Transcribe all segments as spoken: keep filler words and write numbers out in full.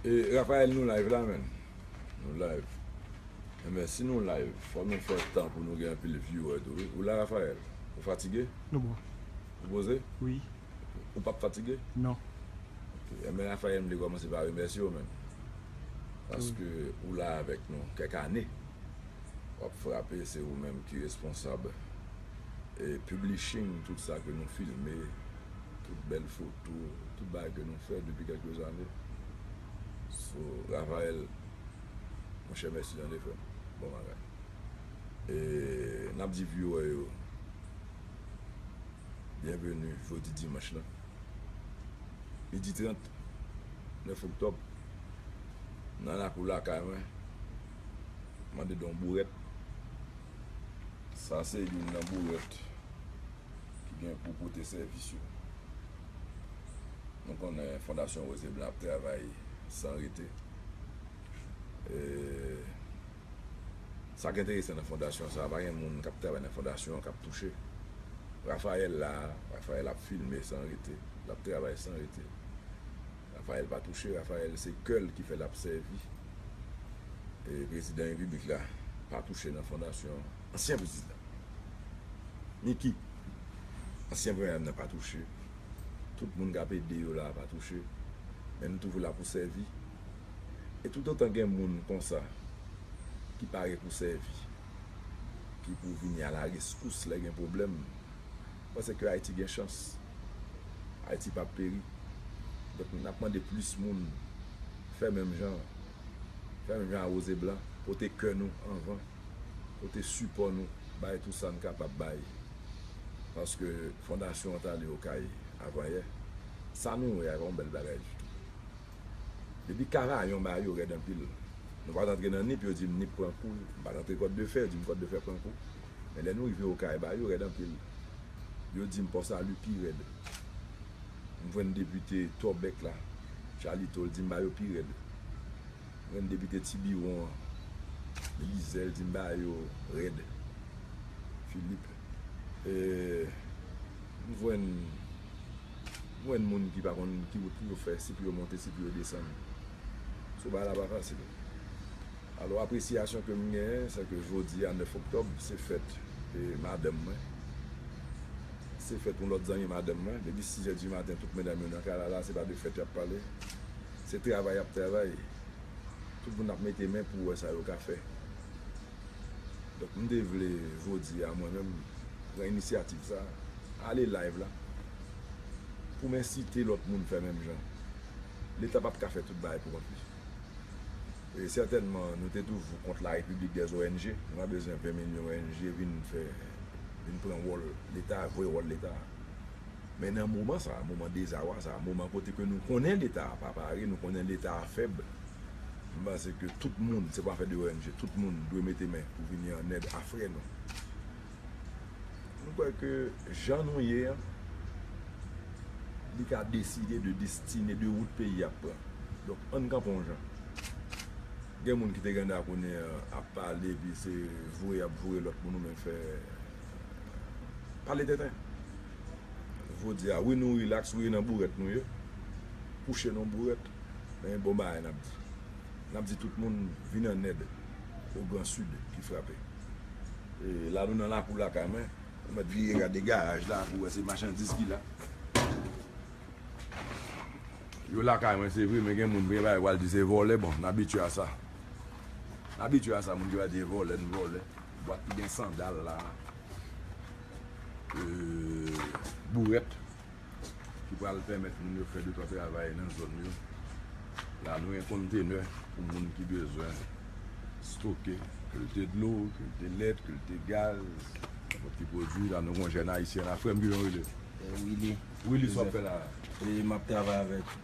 E Raphaël, nou live la, menn. Nou live. Enben, si nou live, fò nou fè tan pou nou gen anpil viewer tou, wi. Ou la, Raphaël? Ou fatige? Non, bro. Ou poze? Wi. Ou p ap fatige? Non. Ok. Enben, Raphaël, m vle kòmanse pa remèsye w, menn. Paske ou la avèk nou kèk ane. W ap frape, se ou menm ki responsab. E publishing tout sa ke nou filme, tout bèl foto, tout bagay ke nou fè depi kèlke zane. So, Raphaël, monchè, mèsi tande, frè m. Bon bagay. E n ap di viewer yo, byenveni jodi dimanch lan. Midi trant, nèf oktòb, nan lakou lakay mwen, mande don bourèt. Sa se youn nan bourèt ki gen pou pote sèvis yo. Nou konnen Fondasyon Rose et Blanc ap travay san rete. E sa k enteresan nan fondasyon sa a, pa gen moun k ap travay nan fondasyon an k ap touche. Raphaël la, Raphaël ap filme san rete, l ap travay san rete. Raphaël pa touche, Raphaël se kè l ki fè l ap sèvi. E prezidan repiblik la pa touche nan fondasyon an. Ansyen prezidan Micky, ansyen premye dam nan pa touche. Tout moun k ap ede yo la pa touche. Men nou toujou la pou sèvi. E toutotan gen moun konsa ki pare pou sèvi, ki pou vini a la reskous lè gen pwoblèm, m panse ke Ayiti gen chans. Ayiti p ap peri. Donk, n ap mande plis moun fè menm jan, fè menm jan a Rose et Blanc, pote kè nou anvan, pote sipò nou, bay tout sa n kapab bay. Paske fondasyon an t ale Okay avanyè. Sa nou wè a, pa yon bèl bagay ditou. Depi Kavayon, ba yo rèd anpil. Nou pa t antre nan Nip, yo di m Nip pran kou. M pa t antre Kòt de Fè, yo di m Kòt de Fè pran kou. Men lè nou rive Okay, ba yo rèd anpil. Yo di m Pò Sali pi rèd. M jwenn depite Tòbèk la, Chalito, l di m ba yo pi rèd. M jwenn depite Tibiwon an, Lizè, l di m ba yo rèd. Filip. E, m jwenn, m jwenn moun ki pa konn ki wout pou yo fè, si pou yo monte, si pou yo desann. So, bagay la pa fasil. Alò, apresyasyon ke m genyen, se ke jodi a, nèf oktòb, se fèt, e, madanm mwen. Se fèt yon lòt zanmi madanm mwen. Depi sis è di maten, tout medam yo nan kay la, la, se pa de fèt y ap pale. Se travay y ap travay. Tout moun ap mete men pou wè sa yo ka fè. Donk, m te vle jodi a, mwen menm, pran inisyativ sa, ale live la, pou m ensite lòt moun fè menm jan. Leta p ap ka fè tout bagay pou kont li. E sètènman, nou te toujou kont la République des O N G. Nou pa bezwen ven milyon O N G vin fè, vin pran wòl Leta, vre wòl Leta. Men nan moman sa, moman dezawa sa, moman kote ke nou konnen Leta a pa pare, nou konnen Leta a fèb, m panse ke tout moun, se pa afè de O N G, tout moun dwe mete men pou vini an èd a frè nou. M kwè ke jan nou ye an, li ka deside de destine de wout peyi a ap pran. Donk, ann kanpe yon jan. Gen moun ki te gen da kounye a ap pale, epi se voure y ap voure lòt moun, ou menm fè pale tenten. Jodi a, wi, nou rilaks, wi, nan bourèt nou ye. Kouche nan bourèt, men bon bagay n ap di. N ap di tout moun vin an èd o Gran Sid ki frape. E la nou nan lakou lakay mwen, ou mèt vire gade garaj la pou wè se machandiz ki la. Yo lakay mwen, se vre, men gen moun, gen bagay yo pral di se vòlè, bon, n abitye a sa. N abitye a sa, moun ki pral di se vòlè, n vòlè. Bwat ki gen sandal la. E, bourèt ki pral pèmèt moun yo fè de twa travay nan zòn yo. La, nou gen kontenè pou moun ki bezwen stoke, ke l te dlo, ke l te lèt, ke l te gaz, nenpòt ki pwodui. La, nou gen yon jèn ayisyen la, frè m, kijan w rele? E, Willy. Willy, sa w ap fè la? E, m ap travay avèk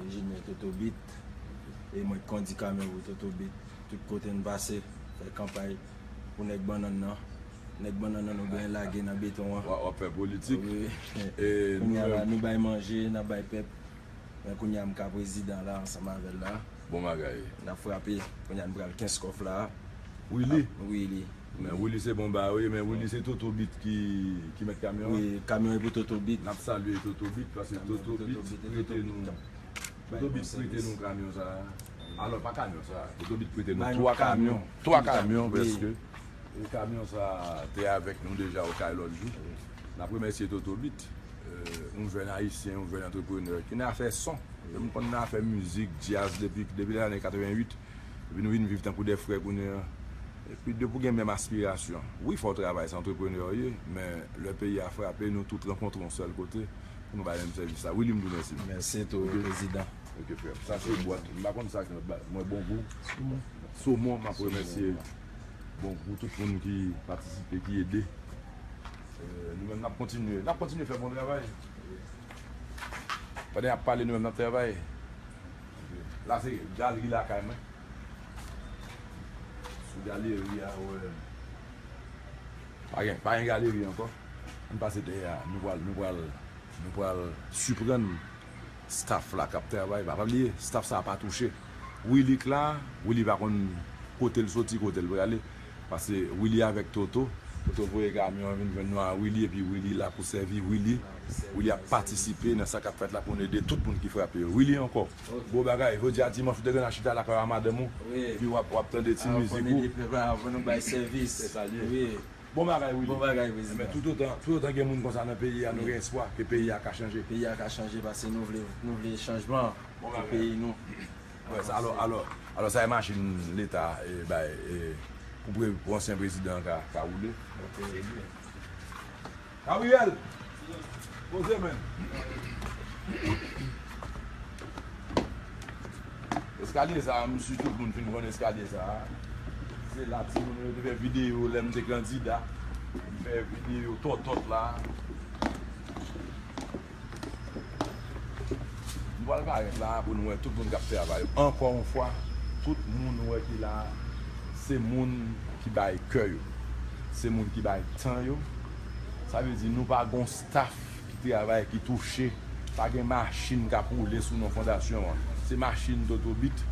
enjenyè Totobit. E mwen k kondi kamyon pou Totobit. Tout kote n pase, fè kanpay pou nèg bannann nan. Nèg bannann nan nou genyen lage nan beton an. W ap, w ap fè politik. Wi. E kounye a la, nou bay manje, n ap bay pèp. Men kounye a m ka prezidan la ansanm avè l la. Bon bagay. N ap frape. Kounye a n pral kenskòf la. Willy? Wi, li. Men Willy se bon bagay, wi, men Willy se Totobit ki, ki mèt kamyon an. Wi, kamyon e pou Totobit. N ap salye Totobit, paske Totobit prete nou. Totobit prete nou kamyon sa a. Alò, pa kamyon sa a. Totobit prete nou twa kamyon. Twa kamyon, prèske. E kamyon sa a te avèk nou deja Okay lòt jou. N ap remèsye Totobit, yon jèn ayisyen, yon jèn antreprenè ki nan afè son. Yo m konn nan afè mizik, djaz depi, depi lane katrevenwit. Epi nou vin viv tankou de frè kounye a. Epi depi w gen menm aspirasyon, wi, fò w travay, se antreprenè w ye, men lè peyi a frape, nou tout rankontre yon sèl kote pou nou bay menm sèvis la. Willy, m di w mèsi. Mèsi tou, prezidan. Ok, frè m. Sa se bwat. M pa konn sa k nan bwat. Mwen, Bon Gou. Somon. Somon, m ap remèsye Bon Gou, tout moun ki patisipe, ki ede. Nou menm, n ap kontinye. N ap kontinye fè bon travay. Pandan y ap pale, nou menm, n ap travay. La, se galeri lakay mwen. Sou galeri a, wè. Pa gen, pa gen galeri ankò. Ann pase dèyè a. Nou pral, nou pral, nou pral siprann staff la k ap travay. Pa, pa bliye, staff sa a pa touche. Willy k la, Willy pa konn kote l soti, kote l prale. Paske Willy avèk Toto, Toto voye kamyon an vin jwenn nou a Willy, epi Willy la pou sèvi Willy. Willy ap patisipe nan sa k ap fèt la pou n ede tout moun ki frape yo. Willy ankò. Bon bagay, jodi a dimanch, ou te gen a chita lakay ou a madanm ou, epi w ap, w ap tande ti mizik ou. Pou nou bay sèvis. Se sa l ye. Bon bagay, Willy. Bon bagay, prezidan. Ebyen, toutotan, toutotan gen moun konsa nan peyi a, nou gen espwa ke peyi a ka chanje. Peyi a ka chanje, paske nou vle, nou vle chanjman pou peyi nou. Wè, sa, alò, alò, alò, sa e machin Leta, e, bay, e, pou pre-, pou ansyen prezidan ka, ka woule. Gabriel! Poze men. Eskalye sa a, m si tout moun fin konn eskalye sa a. Se la timoun yo te fè videyo lè m te kandida. M fè videyo tòtòt la. M pral parèt la pou nou wè tout moun k ap travay. Ankò yon fwa, tout moun ou wè ki la, se moun ki bay kè yo. Se moun ki bay tan yo. Sa vle di nou pa gon staff ki travay, ki touche. Pa gen machin k ap woule sou non fondasyon an. Se machin Totobit.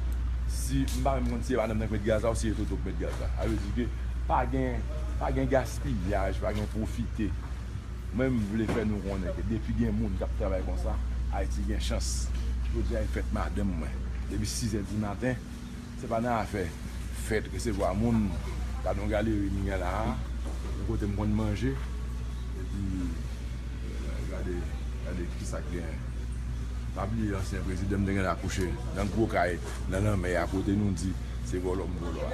Si, m pa menm konn si se madanm nan k met gaz la ou si se Toto k met gaz la. Sa vle di ke pa gen, pa gen gaspiyaj, pa gen pwofite. Mwen, m vle fè nou konnen ke depi gen moun k ap travay konsa, Ayiti gen chans. Jodi a, e fèt madanm mwen. Depi sizè di maten, se pa nan afè fèt, resevwa moun. Gade yon galeri m gen la a, yon kote m konn manje. Epi, gade, gade kisa k gen. Pa bliye ansyen prezidan m te gen la kouche nan gwo kay, nan lanmè a, kote nou di se vòlò m vòlò a.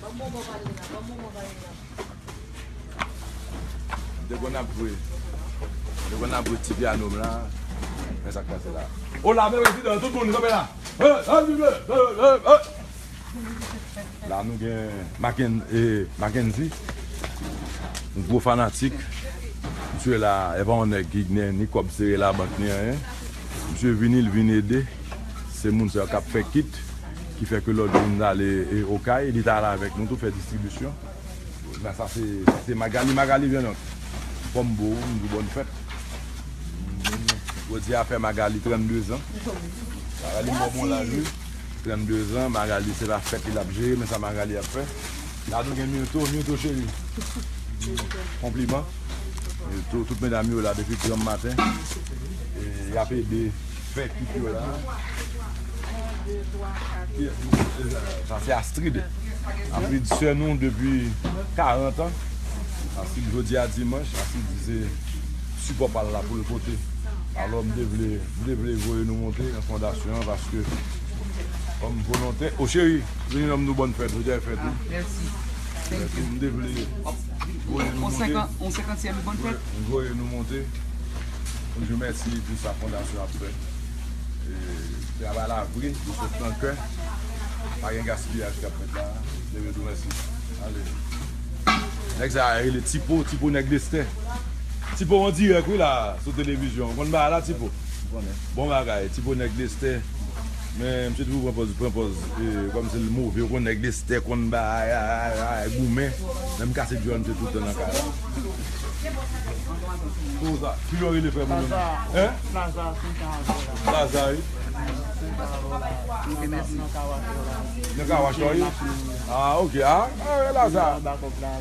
Ban m bonbon Valerina, ban m bonbon Valerina. M te konn ap jwe. M te konn ap jwe ti pyano m la. Men sa k pase la. O la, men prezidan, tout moun kanpe la. La, nou gen Maken-, e, Mackenzie. Yon gwo fanatik. Misye la, e pa yon nèg ki gen ni kòb sere labank ni anyen. Misye vini, l vin ede. Se moun sa yo k ap fè kit, ki fè ke lòt jou m t ale, e, Okay, li t ale avèk nou tou fè distribisyon. Men sa se, sa se Magali, Magali vyen non. Fò m bo, m di w bòn fèt. Jodi a fè Magali trannde zan. Magali mò bon laj wi. Trannde zan, Magali se pa fèt li l ap jere, men sa Magali ap fè. La nou gen Myrto, Myrto cheri. Konpliman. Myrto, tout medam yo la depi granm maten. E, y ap ede fè kit yo la. Sa se Astrid. Astrid sè nou depi karant an. Astrid jodi a dimanch, Astrid di se sipò pa l la pou l pote. Alò m te vle, m te vle voye nou monte nan fondasyon an paske kòm volontè. O cheri, vini non m di w bòn fèt, jodi a e fèt ou. Mèsi. Mèsi, m te vle voye nou monte. On senkantyèm bòn fèt. M voye nou monte. M di w mèsi pou sa fondasyon ap fè. E, travay la vre, li sot nan kè. Pa gen gaspiyaj k ap fèt la. M te vle di w mèsi. Ale. Nèg sa a rele Tipo, Tipo nèg Lestè. Tipo an dirèk wi la, sou televizyon. Ou konn bagay la, Tipo? Bon bagay, Tipo nèg Lestè. Men misye toujou pran pòz, pran pòz, e, kòmsi l move, ou konn nèg Lestè konn bagay, ay, ay, ay, goumen. Men m kase djòl misye tout tan nan kay la. Koza, ki lè w rele frè moun yo? Laza. Hein? Laza, Sent Avo la. Laza, wi. Sent Avo la. Nan Kawach la. Nan Kawach la, wi? Ah, ok. Ah, ah, Laza.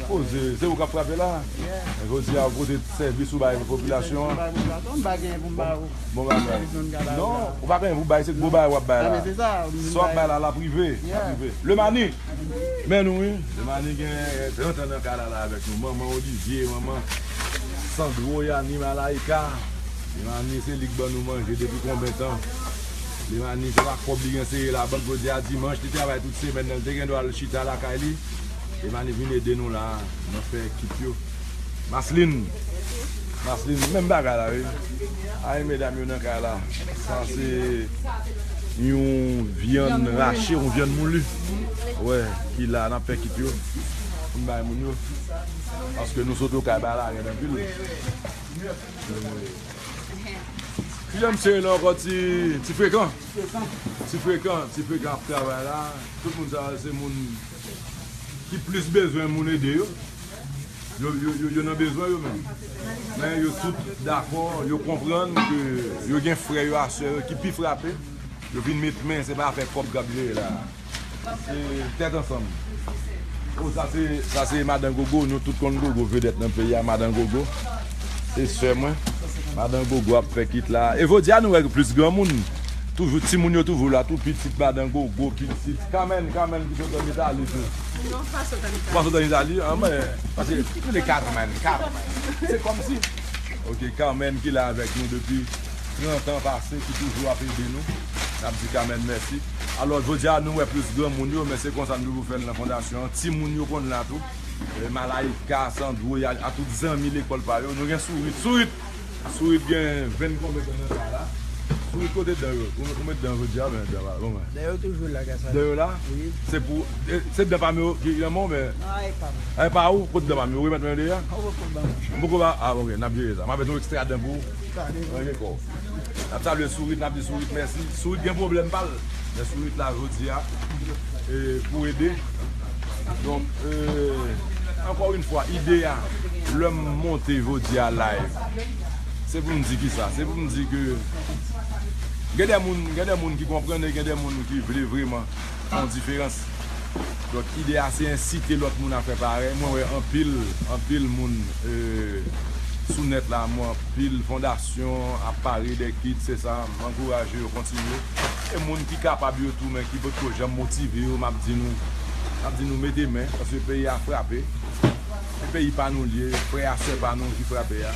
Poze, se ou k ap frape la? Yeah. Jodi a, ou pote sèvis ou bay popilasyon an? Bay popilasyon, m pa gen pou m ba ou. Bon bagay. Non, ou pa gen pou bay, se gwo bagay w ap bay la. Ah, men se sa, sa w ap bay la, l ap rive, l ap rive. Lemani, men nou wi. Lemani gen trant an nan kay la, la avèk nou. Manman Olivier, manman Sandro, Yani, Malaika. Lemani se li k ban nou manje depi konbyen tan? Lemani se pa kòb li gen sere labank, jodi a dimanch, li travay tout semèn nan, li te gen dwa al chita lakay li. Lemani vin ede nou la, nan fè kit yo. Maslin. Maslin, menm bagay la, wi. Ay, medam yo nan kay la. Sa se yon vyann rache, yon vyann mouli. Wè, ki la, n ap fè kit yo. Pou n bay moun yo. Paske nou sot okay ba la, gen anpil. Kilè m sere la ankò, ti, ti frekan. Ti frekan, ti frekan ap travay la. Tout moun sa yo se moun ki plis bezwen moun ede yo. Yo, yo, yo, yo nan bezwen yo menm. Men yo tout dakò, yo konprann ke yo gen frè yo a sè yo ki pi frape. Yo vin met men, se pa afè kòb k ap jere la. Se tèt ansanm. Oh, sa se, sa se Madan Gogo, nou tout konn Gogo, vedèt nan peyi a, Madan Gogo. Se sè mwen. Madan Gogo ap fè kit la. E jodi a nou wè plis granmoun. Toujou, timoun yo toujou la, tou pitit Madan Gogo, pitit Carmen, Carmen ki sot ann Itali tou. Non, pa sot ann Itali. Pa sot ann Itali, an, men, paske nou le Carmen, Carmen. Se kòmsi. Ok, Carmen ki la avèk nou depi trant an pase, ki toujou ap ede nou. N ap di Carmen mèsi. Alò, jodi a, nou wè plis granmoun yo, men se konsa nou toujou fè l nan fondasyon an. Timoun yo konn la tou. E, Malaika, Sandro, y a, a tout zanmi lekòl pa yo. Nou gen Sourit. Sourit! Sourit gen venn konbyen tan nan kay la? Sourit, kote dan yo? Ou, ou met dan jodi a, men dan pa, bon, men. Dan yo toujou la, gasa. Dan yo la? Wi. Se pou, e, se dan pa m yo ki nan men w, men. Non, e pa mwen. E pa ou? Kote dan pa m yo? Ou remèt mwen yo deja? Ou poko ba mwen. M poko ba, ah, ok, n ap jere sa. M ap met yon ekstra dan pou ou. Sa devan. Ranje kò w. N ap salye Sourit, n ap di Sourit mèsi. Sourit gen pwoblèm pa l. Men Sourit la jodi a, e, pou ede. Donk, e, ankò yon fwa, ide a, lè m monte jodi a live, se pou m di kisa? Se pou m di ke gen de moun, gen de moun ki konprann e gen de moun ki vle vrèman fè yon diferans. Donk, ide a se ensite lòt moun a fè parèy. Mwen wè anpil, anpil moun, e, sou nèt la, mwen anpil fondasyon ap pare de kit, se sa, m ankouraje yo kontinye. E moun ki kapab yo tou, men ki potko janm motive yo, m ap di nou, m ap di nou mete men, paske peyi a frape. Se peyi pa nou l ye, frè a sè pa nou ki frape a.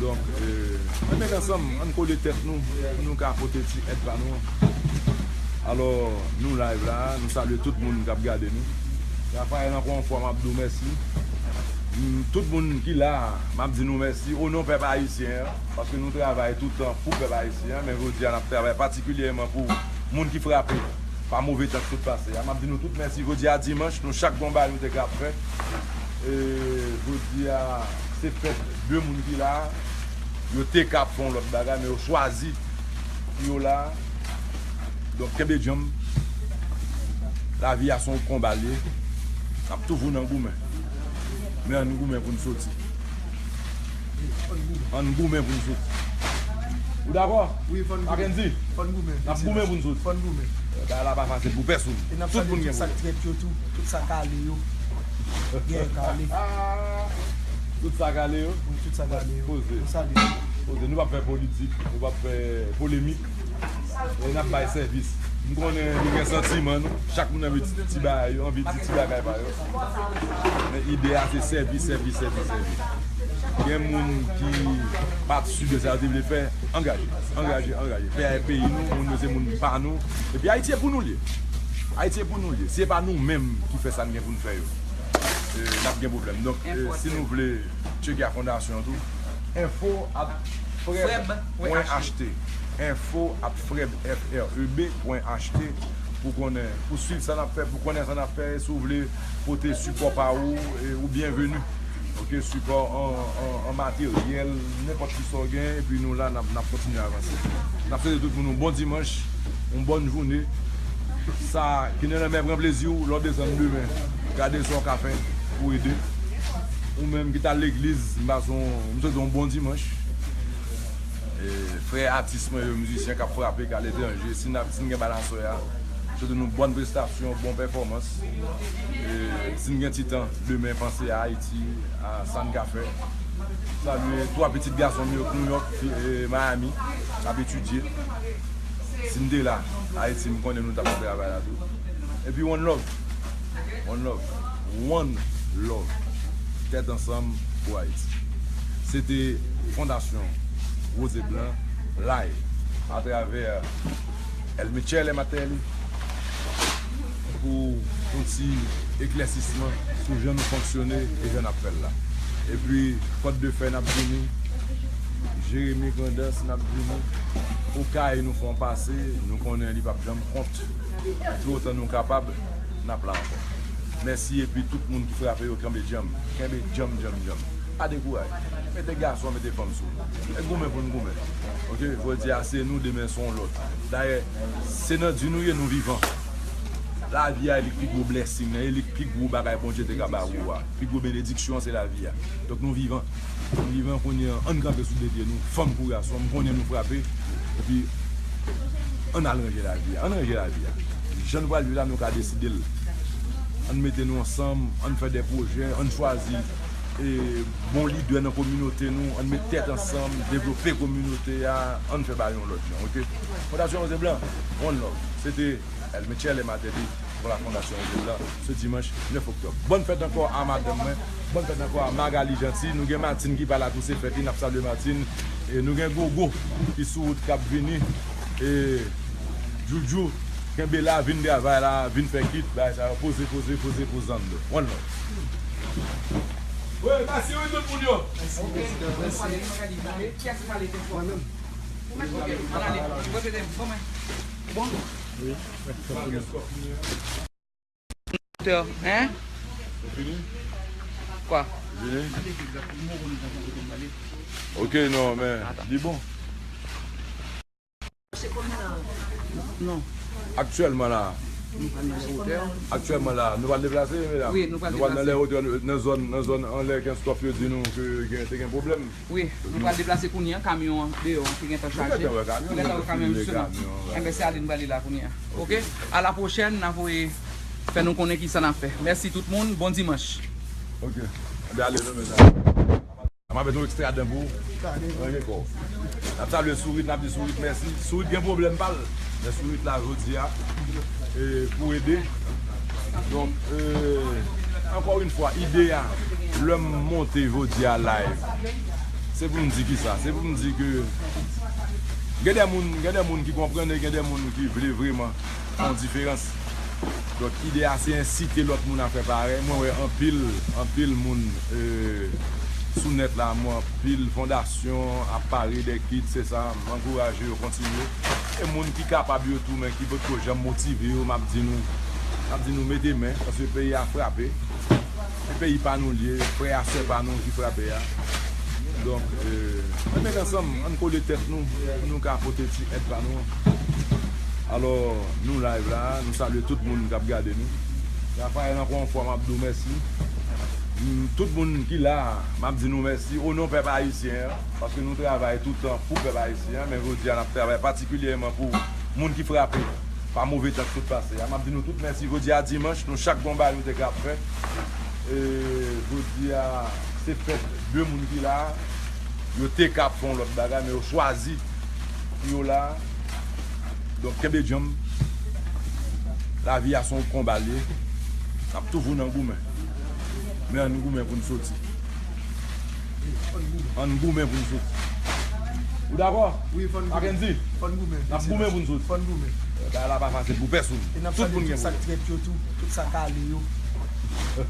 Donk, e, ann met ansanm, ann kole tèt nou, pou nou ka pote ti èd pa nou an. Alò, nou live la, nou salye tout moun k ap gade nou. Rafael, ankò yon fwa, m ap di w mèsi. Mm, tout moun ki la, m ap di nou mèsi. O non pèp ayisyen an, paske nou travay tout tan pou pèp ayisyen an, men jodi a, n ap travay patikilyèman pou moun ki frape pa move tan k sot pase a. M ap di nou tout mèsi. Jodi a dimanch, nou chak gen yon bagay nou te ka ap fè. E, jodi a, se fèt de moun ki la. Yo te ka ap fè yon lòt bagay, men yo chwazi pou yo la. Donk, kenbe djanm. Lavi a se yon konba l ye. N ap toujou nan goumen. Men ann goumen pou n soti. Ann goumen pou n soti. Ou dakò? Wi, fò n goumen. Mackendy? Fò n goumen. N ap goumen pou n soti. Fò n goumen. Bagay la pa fasil pou pèsonn. E n ap salye tout sa k trèt yo tou, tout sa k ale yo. Gen kale. Tout sa k ale yo. Wi, tout sa k ale yo. Poze. Nou salye. Poze. Nou p ap fè politik, nou p ap fè polemik. E n ap bay sèvis. M konnen nou gen santiman nou. Chak moun anvi di ti bagay yo, anvi di ti bagay pa yo. Men ide a se sèvi, sèvi, sèvi, sèvi. Gen moun ki pa t si de sa yo te vle fè, angaje, angaje, angaje. Fè a e peyi nou, moun yo se moun pa nou. Epi Ayiti e pou nou l ye. Ayiti e pou nou l ye. Si e pa nou menm ki fè sa n gen pou n fè yo, e, n ap gen pwoblèm. Donk, e, si nou vle tcheke a fondasyon an tou, info at freb pwen h t. Info at freb, F R E B, pwen h t, pou konnen, pou swiv sa n ap fè, pou konnen sa n ap fè. Si w vle pote sipò pa ou, e, ou byenveni. Ok, sipò an, an, an materyèl, nenpòt ki sa w gen, epi nou la, n ap, n ap kontinye avanse. N ap swete tout moun yon bon dimanch, yon bòn jounen. Sa ki nan lanmè pran plezi w, lè w desann demen, gade sa w ka fè pou ede. Ou menm ki t al legliz, m pase yon, m swete yon bon dimanch. E, frè atis mwen yo, mizisyen k ap frape, k aletranje, si n ap, si n gen bal aswè a, m swete nou bòn prestasyon, bon pèfòmans. E, si n gen ti tan, demen, panse a Ayiti, a sa n ka fè. Salye twa pitit gason m yo, New York, e, Miami, k ap etidye. Si m te la, Ayiti, m konnen nou t ap fè travay la tou. Epi one love. One love. One love. Tèt ansanm pou Ayiti. Se te Fondasyon Rose et Blanc live atravè El Michele Martelly pou yon ti eklèsisman sou jan nou fonksyone e jan n ap fè l la. Epi, Kòt de Fè n ap vini, Jeremi Grandans n ap vini, Okay nou fè yon pase, nou konnen li p ap janm kont. Toutotan nou kapab, n ap la ankò. Mèsi, epi tout moun ki frape yo, kenbe djanm. Kenbe djanm, djanm, djanm. Pa dekouraje. Mete gason, mete fanm sou nou. E goumen pou n goumen. Oke? Jodi a se nou, demen se yon lòt. Dayè, se nan di nou ye, nou vivan. Lavi a, e li k pi gwo blessing nan, e li k pi gwo bagay Bondye te ka ba ou a. Pi gwo benediksyon an, se lavi a. Donk, nou vivan. Nou vivan kounye a, ann kanpe sou de pye nou. Fanm kou gason, m konnen nou frape. Epi, ann al ranje lavi a. Ann ranje lavi a. Jan nou pral viv la, nou ka deside l. Ann mete nou ansanm, ann fè de pwojè, ann chwazi, e, bon lidè nan kominote nou, ann met tèt ansanm, devlope kominote a, ann fè bagay yon lòt jan, oke? Fondasyon Rose et Blanc, one love. Se te El Michele Martelly pou la Fondasyon Rose et Blanc, se dimanch nèf oktòb. Bòn fèt ankò a madanm mwen, bòn fèt ankò a Magali Jeanty. Nou gen Martine ki pa la tou, se fèt li, n ap salye Martine. E nou gen Gogo ki sou wout k ap vini. E Joujou, kenbe la, vin travay la, vin fè kit, bagay sa yo, poze, poze, poze, poze anndan. One love. Wi, mèsi wi tout moun yo. Mwen menm. Bon. Hein? Ou fini? Kwa? Fini? Ok, non, men li bon. Non. Aktyèlman la. Nou pral nan lè wotè. Aktyèlman la, nou pral deplase, medam? Wi, nou pral deplase. Nou pral nan lè wotè, nan zòn, nan zòn anlè Kenskòf yo di nou ke gen, te gen pwoblèm. Wi, nou pral deplase kounye a, kamyon an deyò an ki gentan chaje. Nou gentan wè kamyon, nou gentan wè kamyon sou nou. Enben, se ale n prale la kounye a. Ok? A la pwochèn, n a voye fè nou konnen kisa n ap fè. Mèsi tout moun, bon dimanch. Ok. Enben, ale nou, medam. M ap met yon ekstra dan pou ou. Ranje kò w. N ap salye Sourit, n ap di Sourit mèsi. Sourit gen pwoblèm pa l. Men Sourit la jodi a, e, pou ede. Donk, e, ankò yon fwa, ide a, lè m monte jodi a live, se pou m di kisa? Se pou m di ke gen de moun, gen de moun ki konprann e gen de moun ki vle vrèman fè yon diferans. Donk, ide a se ensite lòt moun a fè parèy. Mwen wè anpil, anpil moun, e, sou nèt la, mwen anpil fondasyon ap pare de kit, se sa, m ankouraje yo kontinye. E moun ki kapab yo tou, men ki potko janm motive yo, m ap di nou, m ap di nou mete men, paske peyi a frape. Se peyi pa nou l ye, frè a sè pa nou ki frape a. Donk, e, ann met ansanm, ann kole tèt nou, pou nou ka pote ti èd pa nou an. Alò, nou live la, nou salye tout moun k ap gade nou. Raphaël, ankò yon fwa, m ap di w mèsi. Mm, tout moun ki la, m ap di nou mèsi. O non pèp ayisyen an, paske nou travay toutan pou pèp ayisyen an, men jodi a, n ap travay patikilyèman pou moun ki frape pa move tan k sot pase a. M ap di nou tout mèsi. Jodi a dimanch, nou chak gon bagay nou te ka ap fè. E jodi a, se fèt de moun ki la a. Yo te ka ap fè yon lòt bagay, men yo chwazi pou yo la a. Donk, kenbe djanm. Lavi a se yon konba l ye. N ap toujou nan goumen. Men ann goumen pou n soti. Ann goumen pou n soti. Ou dakò? Wi, fò n goumen. Mackendy? Fò n goumen. N ap goumen pou n soti. Fò n goumen. Bagay la pa fasil pou pèsonn. E n ap salye tout sa k trèt yo tou, tout sa k ale yo.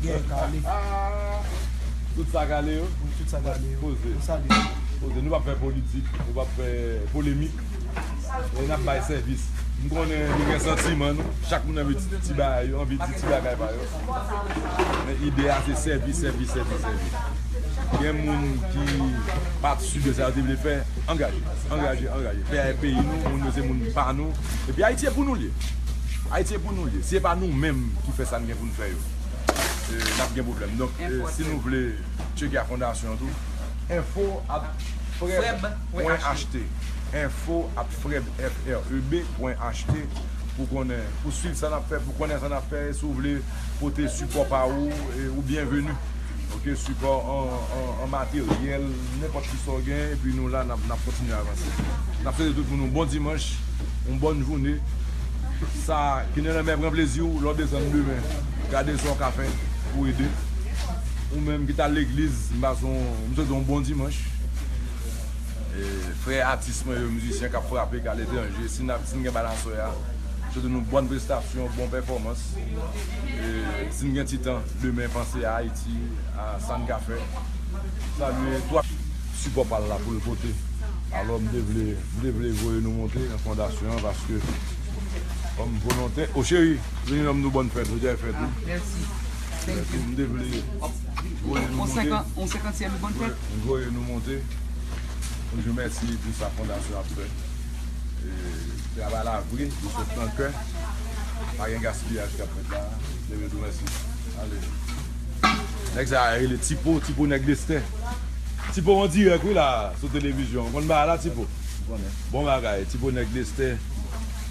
Gè kale. Tout sa k ale yo? Wi, tout sa k ale yo. Poze. Nou salye. Poze. Nou p ap fè politik, nou p ap fè polemik. E n ap bay sèvis. M konnen nou gen santiman nou. Chak moun anvi di ti bagay yo, anvi di ti bagay pa yo. Men ide a se sèvis, sèvis, sèvis, sèvis. Gen moun ki pa t si de sa yo te vle fè. Angaje, angaje, angaje. Fè peyi nou, moun yo se moun pa nou. Epi Ayiti e pou nou l ye. Ayiti e pou nou l ye. Se pa nou menm ki fè sa n gen pou n fè yo. E, n ap gen pwoblèm. Donk, e, si nou vle tcheke a fondasyon an tou, info at freb pwen h t. Info at freb, F R E B pwen h t, pou konnen, pou swiv sa n ap fè, pou konnen sa n ap fè. Si w vle pote sipò pa ou, e, ou byenveni. Oke, sipò an, an, an materyèl, nenpòt ki sa w gen, epi nou la, n ap, n ap kontinye avanse. N ap swete tout moun yon bon dimanch, yon bòn jounen. Sa ki nan lanmè pran plezi w, lè w desann demen, gade sa w ka fè pou ede. Ou menm ki t al legliz, m pase w, m swete w yon bon dimanch. E, frè atis mwen yo, mizisyen k ap frape, k aletranje, si n ap, si n gen bal aswè a, m swete nou bòn prestasyon, bon pèfòmans. E, si n gen ti tan, demen, panse a Ayiti, a sa n ka fè. Salye twa sipò pa l la pou l pote. Alò, m te vle, m te vle voye nou monte nan fondasyon an, paske kòm volontè, o cheri, vini ban m di w bòn fèt, jodi a e fèt ou. Mèsi. Thank you. M te vle voye nou monte. On senkant, on senkantyèm bòn fèt. M voye nou monte. M di w mèsi pou sa fondasyon ap fè. E, travay la vre, li sot nan kè. Pa gen gaspiyaj k ap fèt la. M te vle di w mèsi. Ale. Nèg sa a rele Tipo, Tipo nèg Lestè. Tipo an dirèk wi la, sou televizyon. Ou konn bagay la, Tipo? Bon bagay, Tipo nèg Lestè.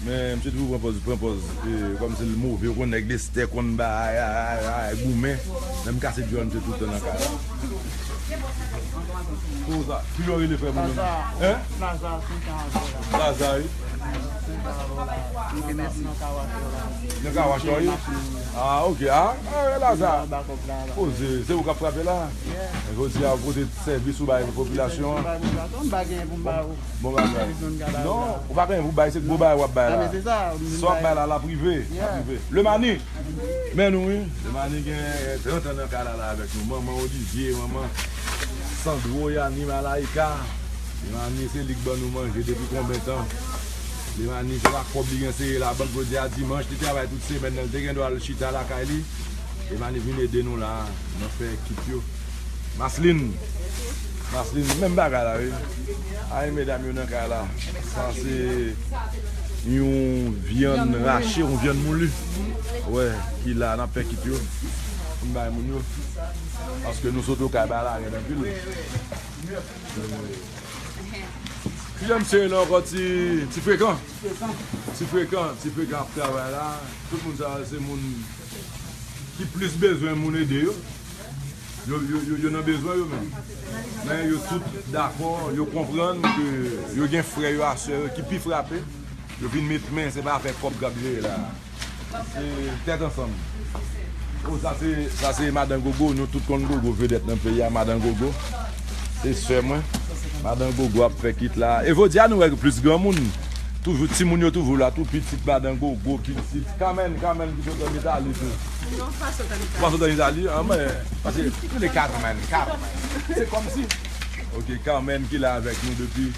Men, misye toujou pran pòz, pran pòz, e, kòmsi l move, ou konn nèg Lestè konn bay, ay, ay, ay, goumen. Menm kase djòl, misye tout tan nan kay la. Konsa, kijan w rele frè moun nan? Laza. Hein? Laza, Sent An Avè la. Laza, wi. Sent An Avè la. Ok, mèsi. Nan Kawachò la. Nan Kawachò, wi? Ah, ok. Ah, ah, Laza. Poze, se ou k ap frape la? Yeah. Jodi a, ou pote sèvis ou bay popilasyon an. M pa gen pou m ba ou. Bon bagay. Non, ou pa gen pou bay, se gwo bagay w ap bay la. Sa w ap bay la, l ap rive. L ap rive. Lemani, men nou wi. Lemani gen trant an nan kay la, la avèk nou. Manman Olivier, manman Sandro, Yani, Malaika. Lemani se li k ban nou manje depi konbyen tan? Lemani se pa kòb li gen sere labank jodi a dimanch, li travay tout semèn nan, li te gen dwa al chita lakay li. Lemani vin ede nou la, nan fè kit yo. Maslin. Maslin, menm bagay la, wi. Ay, medam yo nan kay la. Sa se yon vyann rache, yon vyann mouli. Wè, ki la, n ap fè kit yo. Pou n bay moun yo. Paske nou sot okay, bagay la rèd anpil. Kijan m sere la ankò, ti, ti frekan? Ti frekan, ti frekan ap travay la. Tout moun sa yo se moun ki plis bezwen moun ede yo. Yo, yo, yo, yo nan bezwen yo menm. Men yo tout dakò, yo konprann ke yo gen frè yo ak sè yo ki pi frape. Yo vin met men, se pa afè kòb k ap jere la. Se tèt ansanm. Oh, sa se, sa se Madan Gogo, nou tout konn Gogo, vedèt nan peyi a, Madan Gogo. Se sè mwen. Madan Gogo ap fè kit la. E jodi a nou wè plis granmoun. Toujou, timoun yo toujou la, tou pitit Madan Gogo, pitit Carmen, Carmen ki sot ann Itali tou. Non, pa sot ann Itali. Pa sot ann Itali? Ah, men, paske, rele Carmen, Carmen. Se kòmsi. Ok, Carmen ki la avèk nou depi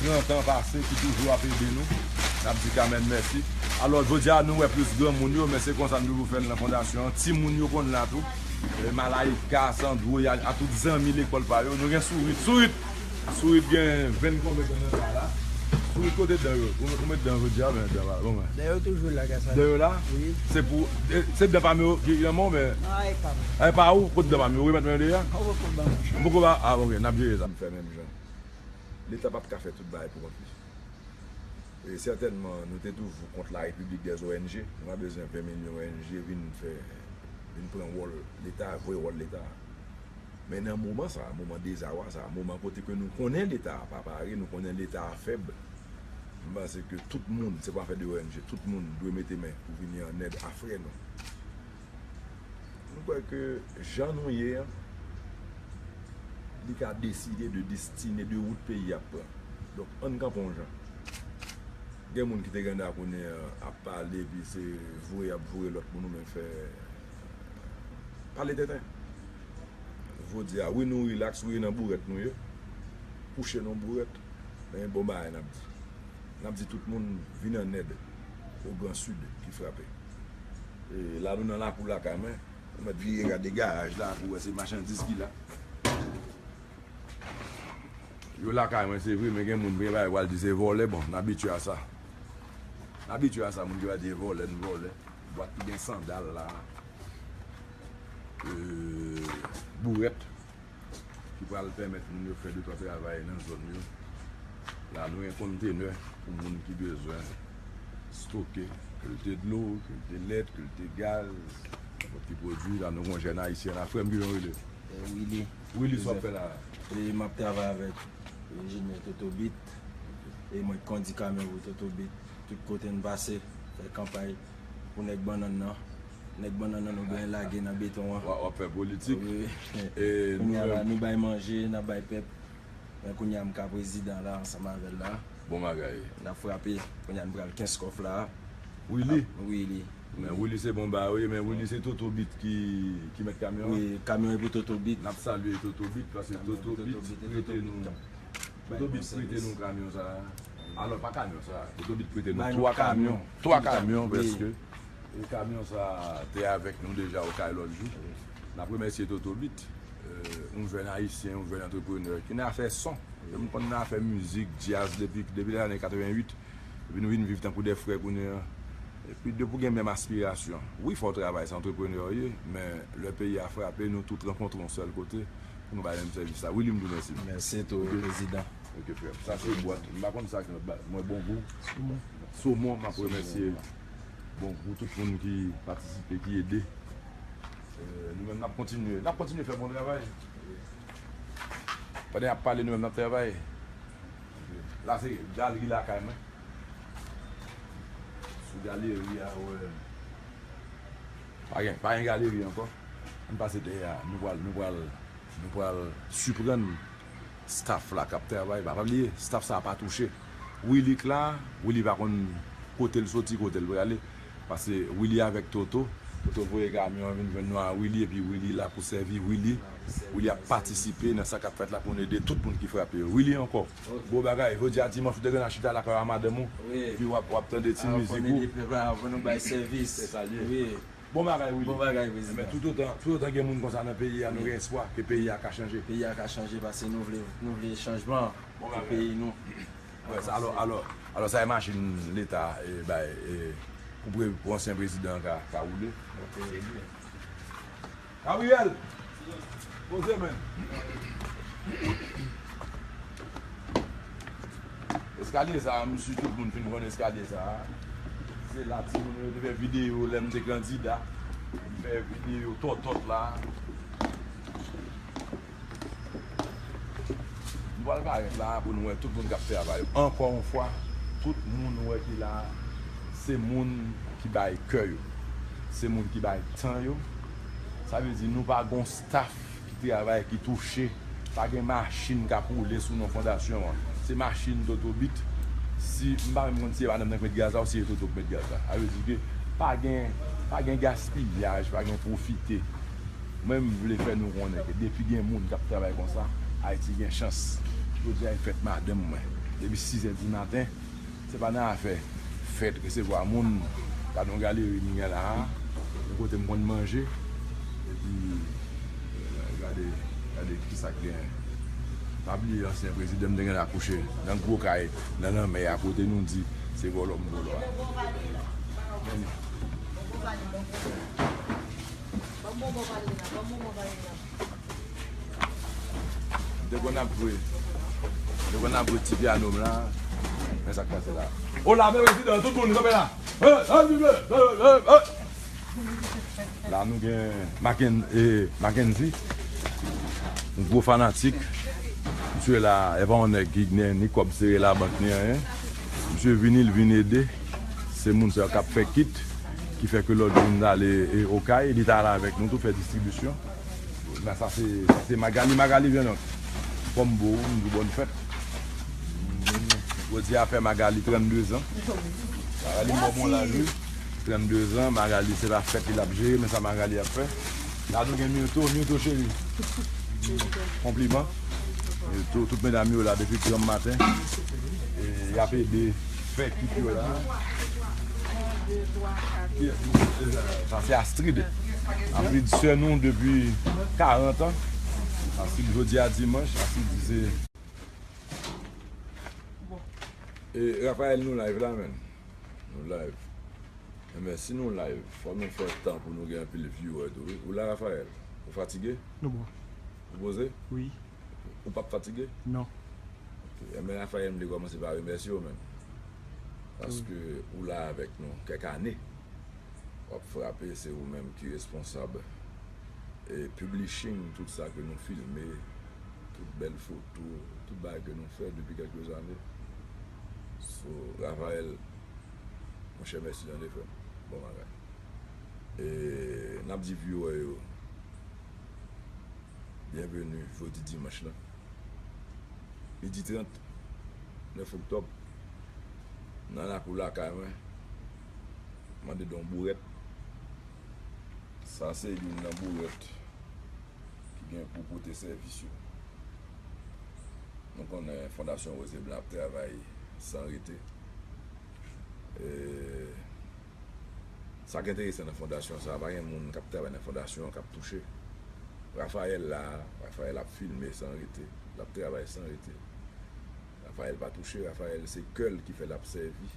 trant an pase, ki toujou ap ede nou. N ap di Carmen mèsi. Alò, jodi a, nou wè plis granmoun yo, men se konsa nou toujou fè l nan fondasyon an. Timoun yo konn la tou. E, Malaika, Sandro, a, a tout zanmi lekòl pa yo. Nou gen Sourit. Sourit! Sourit gen venn konbyen tan nan kay la? Sourit, kote dan yo? Ou, ou met dan jodi a, men dan pa, bon, men. Dan yo toujou la, gasa. Dan yo la? Wi. Se pou, e, se dan pa m yo ki nan men w, men. Non, e pa m. E pa ou? Kote dan pa m yo? Ou remèt mwen yo deja? Ou poko ban m. M poko ba, ah, ok, n ap jere sa. M fè menm jan. Leta p ap ka fè tout bagay pou kont li. E sètènman, nou te toujou kont la République des O N G. Nou pa bezwen ven milyon O N G vin fè, vin pran wòl Leta, vre wòl Leta. Men nan moman sa, moman dezawa sa, moman kote ke nou konnen Leta a pa pare, nou konnen Leta a fèb, m panse ke tout moun, se pa afè de O N G, tout moun dwe mete men pou vini an èd a frè nou. Nou kwè ke jan nou ye an, li ka deside de destine de wout peyi a ap pran. Donk, ann kanpe yon jan. Gen moun ki te gen dwa kounye a ap pale, epi se voure y ap voure lòt moun, ou menm fè. Pale tenten. Jodi a, wi, nou rilaks, wi, nan bourèt nou ye. Kouche nan bourèt, men bon bagay n ap di. N ap di tout moun vin an èd o Gran Sid ki frape. E la nou nan lakou lakay mwen. Ou mèt vire gade garaj la pou wè se machandiz ki la. Yo lakay mwen, se vre, men gen moun, gen bagay, pral di se vòlè. Bon, n abitye a sa. N abitye a sa, moun ki pral di se vòlè, n vòlè. Bwat ki gen sandal la. e, bourèt ki pral pèmèt moun yo fè de twa travay nan zòn yo. La, nou gen kontenè pou moun ki bezwen stoke, ke l te dlo, ke l te lèt, ke l te gaz, nenpòt ki pwodui. La, nou gen yon jèn ayisyen la, frè m, kijan w rele? E, Willy. Willy, sa w ap fè la? E, m ap travay avèk enjenyè Toto Beat. E mwen k kondi kamyon pou Toto Beat. Tout kote n pase, fè kanpay pou nèg bannann nan. Nèg bannann nan nou genyen lage nan beton an. W ap, w ap fè politik. Wi. E kounye a la, nou bay manje, n ap bay pèp. Men kounye a m ka prezidan la ansanm avè l la. Bon bagay. N ap frape. Kounye a n pral Kenskòf la. Willy? Wi, li. Men Willy se bon bagay, wi, men Willy se Toto Beat ki, ki mèt kamyon an. Wi, kamyon e pou Toto Beat. N ap salye Toto Beat, paske Toto Beat prete nou, Toto Beat prete nou kamyon sa a. Alò, pa kamyon sa a, Toto Beat prete nou twa kamyon. Twa kamyon, prèske. E kamyon sa a te avèk nou deja Okay lòt jou. N ap remèsye Toto Beat, e, yon jèn ayisyen, yon jèn antreprenè ki nan afè son. E m konn nan afè mizik, djaz depi, depi lane katrevenwit. Epi nou vin viv tankou de frè kounye a. Epi depi w gen menm aspirasyon, wi, fò w travay, se antreprenè w ye, men lè peyi a frape, nou tout rankontre yon sèl kote pou nou bay menm sèvis la. Willy, m di w mèsi. Mèsi tou, prezidan. Ok, frè m. Sa se bwat. M pa konn sa k nan ba-, mwen, bon gou. Somon, m ap remèsye. Bon gou, tout moun ki patisipe, ki ede. E, nou menm, n ap kontinye. N ap kontinye fè bon travay. Pandan y ap pale, nou menm, n ap travay. La, se galeri lakay mwen. Sou galeri a, wè. Pa gen, pa gen galeri ankò. Ann pase dèyè a. Nou pral, nou pral, nou pral siprann staff la k ap travay. Pa, pa bliye, staff sa a pa touche. Willy k la, Willy pa konn kote l soti, kote l prale. Paske Willy avèk Toto, Toto voye kamyon an vin jwenn nou a Willy, epi Willy la pou sèvi Willy. Willy ap patisipe nan sa k ap fèt la pou n ede tout moun ki frape yo. Willy ankò. Bon bagay, jodi a dimanch, ou te gen a chita lakay w a madanm ou, epi w ap, w ap tande ti mizik ou. Fò n ede pèp la, fò nou bay sèvis. Se sa l ye. Wi. Bon bagay, Willy. Bon bagay, prezidan. Men toutotan, toutotan gen moun konsa nan peyi a, nou gen espwa ke peyi a ka chanje. Peyi a ka chanje paske nou vle, nou vle chanjman pou peyi nou. Wè, sa, alò, alò, alò, sa e machin Leta, e, bay, e, pou pre-, pou ansyen prezidan ka, ka woule. Ok. Gabriel! Poze men. Eskalye sa a, m si tout moun fin konn eskalye sa a. Se la timoun yo te fè videyo lè m te kandida. M fè videyo tòtòt la. M pral parèt la pou nou wè tout moun k ap travay yo. Ankò yon fwa, tout moun ou wè ki la a, se moun ki bay kè yo. Se moun ki bay tan yo. Sa vle di nou pa gon staff ki travay, ki touche. Pa gen machin k ap woule sou non fondasyon an. Se machin Toto Beat. Si, m pa menm konn si se madanm nan k met gaz la ou si se Toto k met gaz la. Sa vle di ke pa gen, pa gen gaspiyaj, pa gen pwofite. Mwen, m vle fè nou konnen ke depi gen moun k ap travay konsa, Ayiti gen chans. Jodi a, e fèt madanm mwen. Depi sizè di maten, se pa nan afè fèt, resevwa moun. Gade yon galeri m gen la a, yon kote m konn manje. Epi, gade, gade kisa k gen. Pa bliye ansyen prezidan m te gen la kouche nan gwo kay, nan lanmè a, kote nou di se vòlò m vòlò a. Ban m bonbon Valerina, ban m bonbon Valerina. M te konn ap jwe. M te konn ap jwe ti pyano m la. Men sa k pase la. O la, men prezidan, tout moun, kanpe la. Hey, hey, hey, hey, hey, hey. La, nou gen Maken-, e, Mackenzie. Yon gwo fanatik. Misye la, e pa yon nèg ki gen ni kòb sere labank, ni anyen. Misye vini, l vin ede. Se moun sa yo k ap fè kit, ki fè ke lòt jou m t ale, e, Okay, li t ale avèk nou tou fè distribisyon. Men sa se, sa se Magali, Magali vyen non. Kòm bo, m di bòn fèt. Jodi a fè Magali trannde zan. Magali mò bon laj wi. Trannde zan, Magali se pa fèt li l ap jere, men sa Magali ap fè. La nou gen Myrto, Myrto cheri. Konpliman. Myrto, tout medam yo la depi granm maten. E y ap ede fè kit yo la. Sa se Astrid. Astrid sè nou depi karant an. Astrid jodi a dimanch, Astrid di se. E Raphaël nou live la menm. Nou live. Enben, si nou live, fò nou fè tan pou nou gen anpil viewer tou, wi. Ou la, Raphaël? Ou fatige? Nou bon. Ou poze? Wi. Ou p ap fatige? Non. Ok. Enben, Raphaël, m te kòmanse pa remèsye w menm. Paske ou la avèk nou kèk ane. W ap frape, se ou menm ki responsab. E publishing, tout sa ke nou filme, tout bèl foto, tout bagay ke nou fè depi kèlke zane. So, Raphaël, monchè, mèsi tande frè m. Bon bagay. E n ap di viewer yo, byenveni jodi dimanch lan. Midi trant, nèf oktòb, nan lakou lakay mwen, mande don bourèt. Sa se youn nan bourèt ki gen pou pote sèvis yo. Nou konnen Fondasyon Rose et Blanc ap travay san rete. E sa k enteresan nan fondasyon sa, pa gen moun k ap travay nan fondasyon an k ap touche. Raphaël la, Raphaël ap filme san rete, l ap travay san rete. Raphaël pa touche, Raphaël se kè l ki fè l ap sèvi.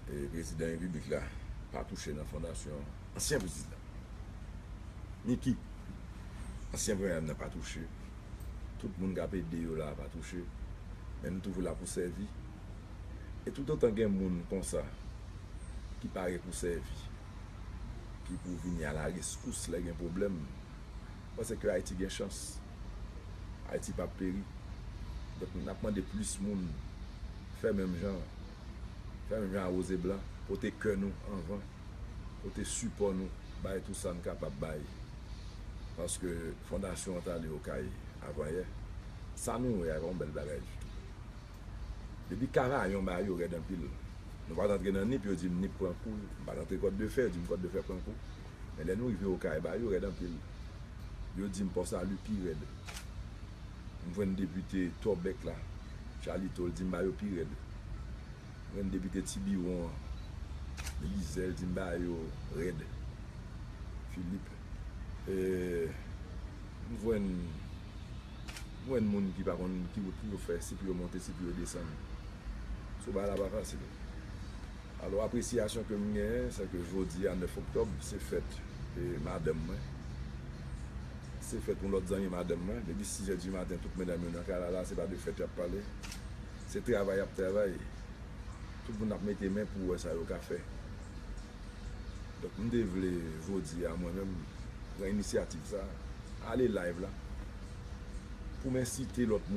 E prezidan repiblik la pa touche nan fondasyon an. Ansyen prezidan Micky, ansyen premye dam nan pa touche. Tout moun k ap ede yo la pa touche. Men nou toujou la pou sèvi. E toutotan gen moun konsa ki pare pou sèvi, ki pou vini a la reskous lè gen pwoblèm, m panse ke Ayiti gen chans. Ayiti p ap peri. Donk, n ap mande plis moun fè menm jan, fè menm jan a Rose et Blanc, pote kè nou anvan, pote sipò nou, bay tout sa n kapab bay. Paske fondasyon an t ale Okay avanyè. Sa nou wè a, se yon bèl bagay ditou. Depi Kavayon, ba yo rèd anpil. Nou pa t antre nan Nip, yo di m Nip pran kou. M pa t antre Kòt de Fè, yo di m Kòt de Fè pran kou. Men lè nou rive Okay, ba yo rèd anpil. Yo di m Pòsali pi rèd. M jwenn depite Tòbèk la, Chalito, l di m ba yo pi rèd. M jwenn depite Tibiwon an, Lizè, l di m ba yo rèd. Filip. E, m jwenn, m jwenn moun ki pa konn ki wout pou yo fè, si pou yo monte, si pou yo desann. So, bagay la pa fasil. Alò, apresyasyon ke m genyen, se ke jodi a, nèf oktòb, se fèt, e, madanm mwen. Se fèt yon lòt zanmi madanm mwen. Depi sis è di maten, tout medam yo nan kay la, la, se pa de fèt y ap pale. Se travay y ap travay. Tout moun ap mete men pou wè sa yo ka fè. Donk, m te vle jodi a, mwen menm, pran inisyativ sa, ale live la, pou m ensite lòt moun